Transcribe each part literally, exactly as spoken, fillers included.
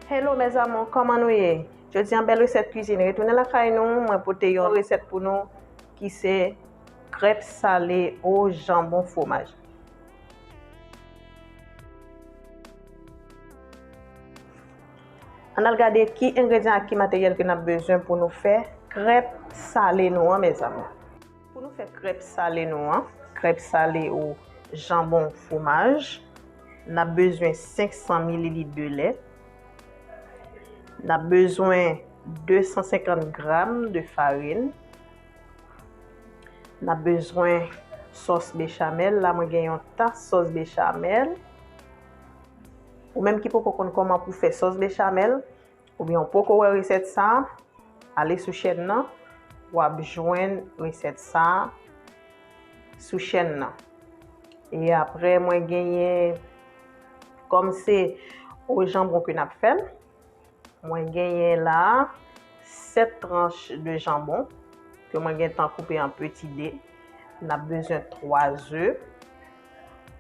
Hello mes amours, kòman nou ye? Jodi a, bèl resèt kwizin retounen lakay nou. Mwen pote yon resèt pou nou ki se krèp sale o janbon fwomaj. Ann al gade ki engredyan ak ki materyèl ke n ap bezwen pou nou fè krèp sale nou an, mes amours. Pou nou fè krèp sale nou an, krèp sale o janbon fwomaj, n ap bezwen senk san mililit de lè, n ap bezwen de san senkant gram de farin, n ap bezwen sòs bechamèl. La, mwen gen yon tas sòs bechamèl. Ou menm ki poko konn kòman pou fè sòs bechamèl, oubyen w poko wè resèt sa a, ale sou chèn nan, w ap jwenn resèt sa a sou chèn nan. E apre, mwen genyen, kòm se o janbon ke n ap fè l, mwen genyen la a sèt tranch de janbon ke mwen gentan koupe an peti de. N ap bezwen twa ze.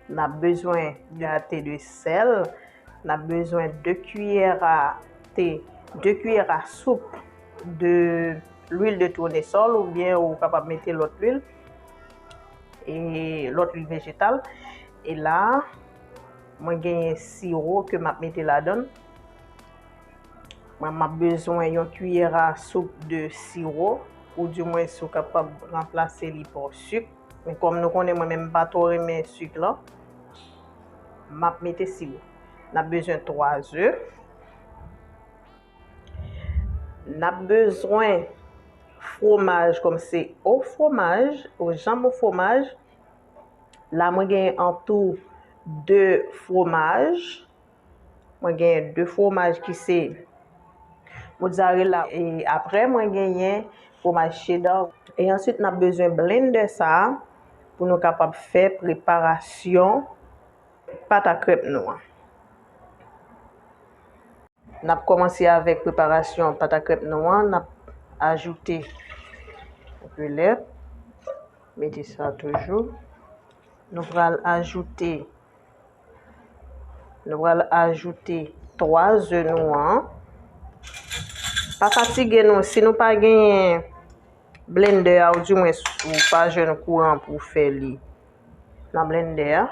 N ap bezwen de a te de sèl. N ap bezwen de kiyè a te, de kiyè a soup de lwil de tounesòl, oubyen ou kapab mete lòt lwil, e lòt lwil vejetal. E la, mwen genyen siwo ke m ap mete ladan l. Mwen, m ap bezwen yon kiyè a soup de siwo, oudimwens ou kapab ranplase li pa sik. Men kòm nou konnen, mwen menm m pa twò renmen sik lan, m ap mete siwo. N ap bezwen twa ze. N ap bezwen fwomaj, kòm se o fwomaj, o janbon fwomaj. La, mwen genyen an tou de fwomaj. Mwen genyen de fwomaj ki se mozzarella. E apre, mwen genyen fwomaj cheda. E answit, n ap bezwen blendè sa a pou nou kapab fè preparasyon pat a krèp nou an. N ap kòmanse avèk preparasyon pat a krèp nou an. N ap ajoute yon pe lèt. Mete sa toujou. Nou pral ajoute, nou pral ajoute twa ze nou an. Pa fatige nou, si nou pa genyen blendè a, oudimwens ou pa jwenn kouran pou fè li nan blendè a,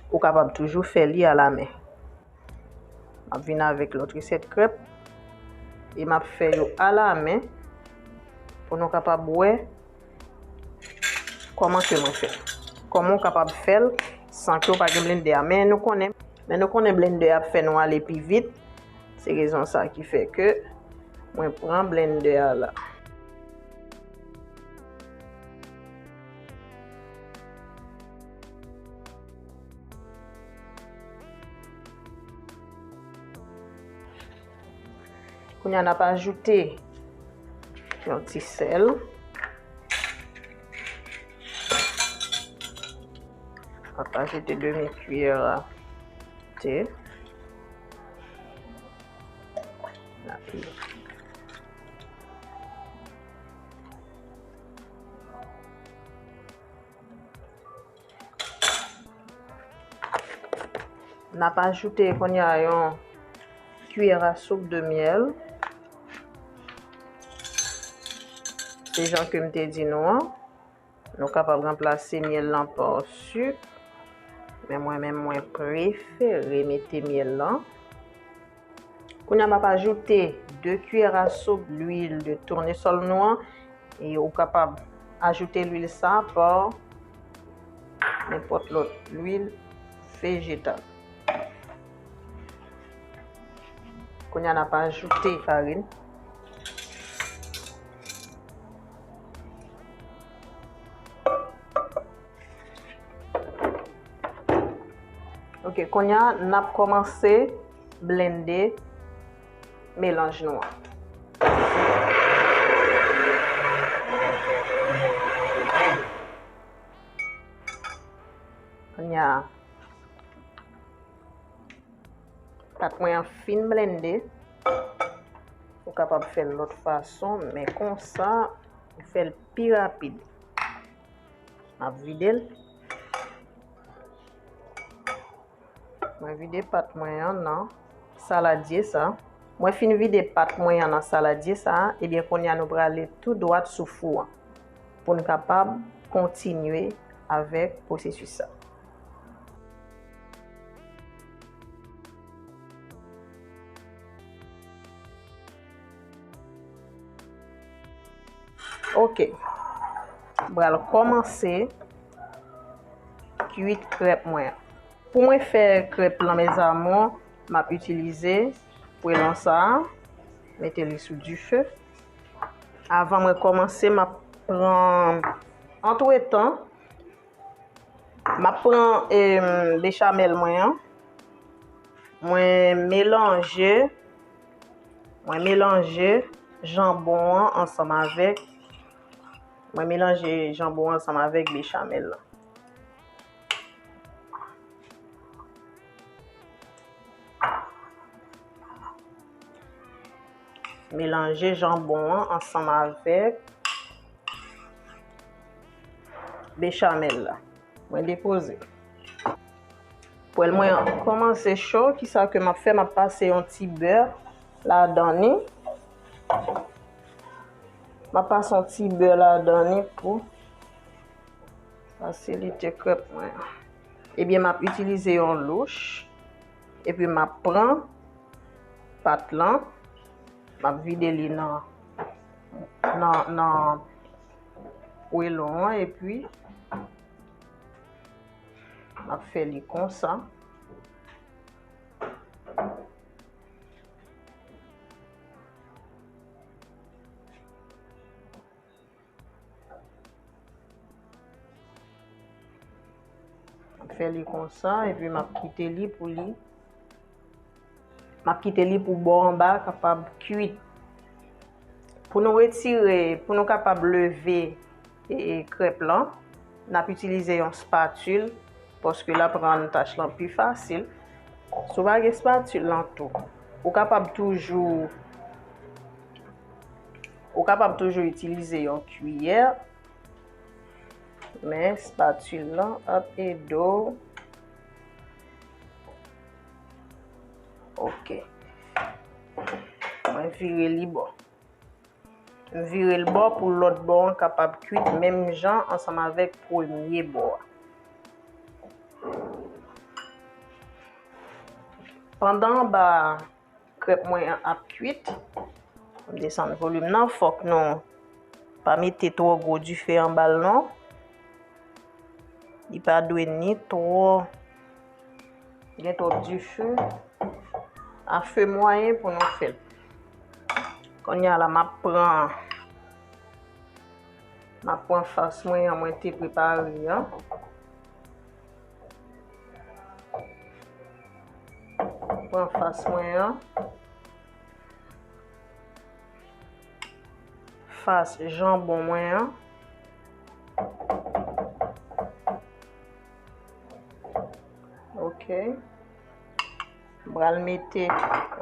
ou kapab toujou fè li alamen. M ap vin avèk lòt resèt krèp e m ap fè yo alamen pou nou kapab wè kòman ke mwen fè l. Kòman w kapab fè l san ke w pa gen blendè a. Men nou konnen, men nou konnen blendè a ap fè nou ale pi vit. Se rezon sa ki fè ke mwen pran blendè a la. Kounye a, n ap ajoute yon ti sèl. N ap ajoute demi kiyè a te. N ap N ap ajoute kounye a yon kiyè a soup de myèl. Se jan ke m te di nou an, nou kapab ranplase myèl lan pa sik, men mwen menm mwen prefere mete myèl lan. Kounye a m ap ajoute de kiyè a soup lwil de tounesòl nou an, e ou kapab ajoute lwil sa pa nenpòt lòt lwil vejetal. Kounye a n ap ajoute farin. Ok, kounye a n ap kòmanse blende melanj nou an. Kounye a, pat mwen an fin blende. Ou kapab fè l lòt fason, men konsa, ou fè l pi rapid. M ap vide l. Mwen vide pat mwen an nan Saladye sa. Mwen fin vide pat mwen an nan saladye sa, ebyen kounye a nou prale tou dwat sou fou an pou n kapab kontinye avèk pwosesis sa. Ok. M pral kòmanse kwit krèp mwen an. Pou mwen fè krèp lan, mes amours, m ap itilize pwelon sa a, mete li sou dife. Avan mwen kòmanse, m ap pran, antretan, m ap pran, em, bechamel mwen an. Mwen melanje, mwen melanje janbon an ansanm avèk, mwen melanje janbon an ansanm avèk bechamel lan. Melanje janbon an ansanm avèk bechamel la. Mwen depoze. Pwèl mwen an kòmanse cho. Kisa ke m ap fè? M ap pase yon ti bè ladan li. M ap pase yon ti bè ladan li pou fasilite krèp mwen an. Ebyen, m ap itilize yon louch. Epi m ap pran pat lan, m ap vide li nan, nan, nan pwelon an, epi m ap fè li konsa. M ap fè li konsa, epi m ap kite li pou li, m ap kite li pou bò anba a kapab kwit. Pou nou retire, pou nou kapab leve, e, e, krèp lan, n ap itilize yon spatil, paske l ap rann tach lan pi fasil. Si w pa gen spatil lan tou, ou kapab toujou, ou kapab toujou itilize yon kiyè, men spatil lan ap ede w. Ok. Mwen vire li bò. M vire l bò pou lòt bò an kapab kwit menm jan ansanm avèk premye bò a. Pandan anba krèp mwen an ap kwit, m desann volim nan, fòk nou pa mete twò gwo dife anba l non. Li pa dwe ni twò gen twòp dife. A fe mwayen pou nou fè l. Kounye a la, m ap pran, m ap pran fas mwen an, mwen te prepare an. Pran fas mwen an. Fas janbon mwen an. Ok. M pral mete,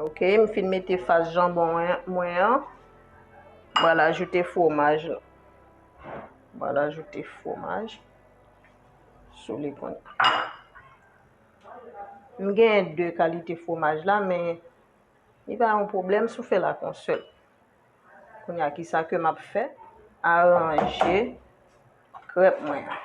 ok, m fin mete fas janbon mwen, mwen an. M pral ajoute fwomaj la. M pral ajoute fwomaj sou li kounye a. M gen de kalite fwomaj la, men li pa yon pwoblèm si w fè l ak yon sèl. Kounye a, kisa ke m ap fè? Aranje krèp mwen an.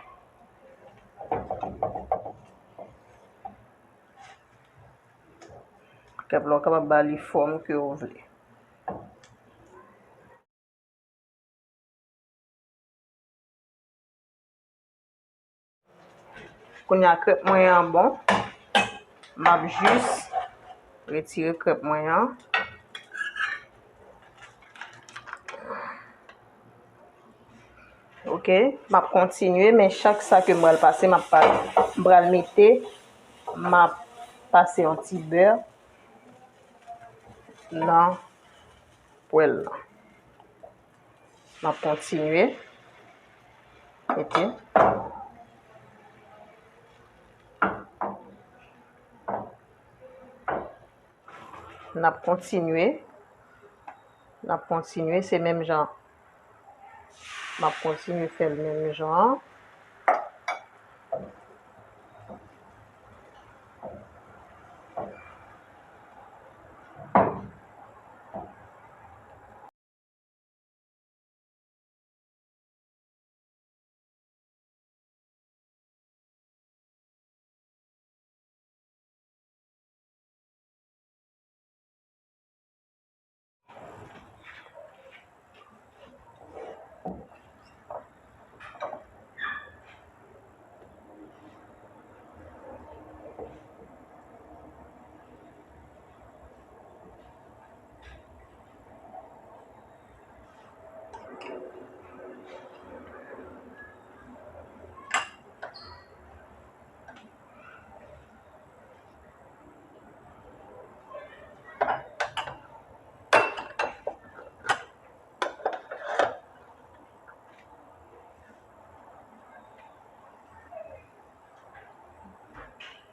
Krèp la, w kapab ba li fòm ke w vle. Kounye a, krèp mwen an bon. M ap jis retire krèp mwen an. Ok, m ap kontinye, men chak sa ke m pral pase, m ap pa, m pral mete, m ap pase yon ti bè nan pwèl la. M ap kontinye. Ok. N ap kontinye. N ap kontinye, se menm jan. M ap kontinye fè l menm jan an. M ap kontinye fè l menm jan an.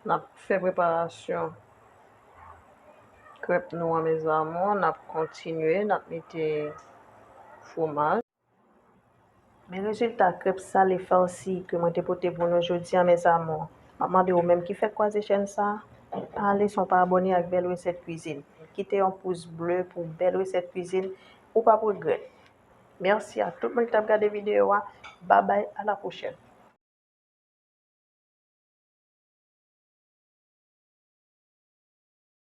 N ap fè preparasyon krèp nou an, mes amours. N ap kontinye, n ap mete fwomaj. Men rezilta krèp sale fasi ke mwen te pote pou nou jodi a, mes amours. M ap mande ou menm ki fèk kwaze chèn sa, pa ale san w pa abòne ak Bèl Resèt Kwizin. Kite yon pous ble pou Bèl Resèt Kwizin, ou p ap regrèt. Mèsi a tout moun ki t ap gade videyo a. Babay, a la pwochèn.